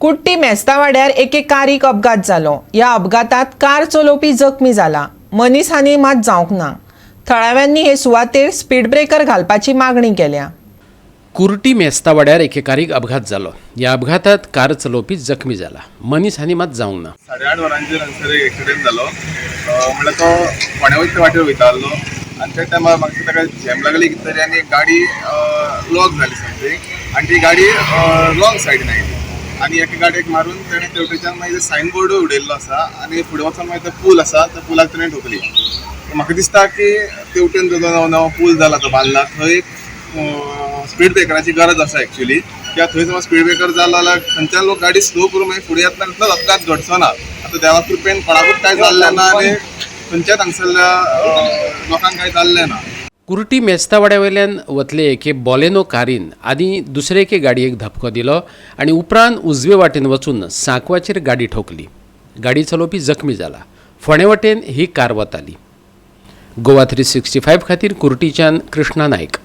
कुट्टी मेस्तावाड्यार एके कारीक अपघात जालो. ह्या अपघातात कार चलोवपी जखमी जाला. मनीस हानी मात जावंक ना. थळाव्यांनी हे सुवातेर स्पीड ब्रेकर घालपाची मागणी केल्या. कुर्टी मेस्तावाड्यार एके कारीक अपघात जालो. ह्या अपघातात कार चलोवपी जखमी जाला. मनीस हानी मात जावंक ना. 8:30 वरांचेर हांगसर एक एक्सिडंट जालो. म्हणल्यार तो फोंड्या वयता वाटेर वयता आहलो आनी त्या टायमार म्हाका ताका झेम लागली कितें तरी आनी एक गाडी लॉक जाली समथींग आनी ती गाडी रॉंग सायडीन आयली आनी एका गाडयेक मारून तेणें तेवटेच्यान मागीर सायन बोर्डूय उडयल्लो आसा आनी फुडें वचोन मागीर तो पूल आसा, त्या पुलाक तेणें ठोकली. म्हाका दिसता की तेवटेन जो नवो नवो पूल जाला तो बांदला, थंय एक स्पीड ब्रेकराची गरज आसा एक्चुली. कित्याक थंय समज स्पीड ब्रेकर जालो जाल्यार थंयच्यान लोक गाडी स्लो करून मागीर फुडें येतना तितलोच अपघात घडचो ना. आतां देवा कृपेन कोणाकूच कांय जाल्लें ना आनी खंयच्याच हांगसरल्या लोकांक कांय जाल्लें ना. कुर्टी मेस्तावाड्या वयल्यान वतले एके बॉलेनो कारीन आदी दुसरे एके गाडयेक धपको दिलो आनी उपरांत उजवे वाटेन वचून सांकवाचेर गाडी ठोकली. गाडी चलोवपी जखमी जाला. फोंडे वाटेन ही कार वताली. गोवा 365 खातीर कुर्टीच्यान कृष्णा नायक.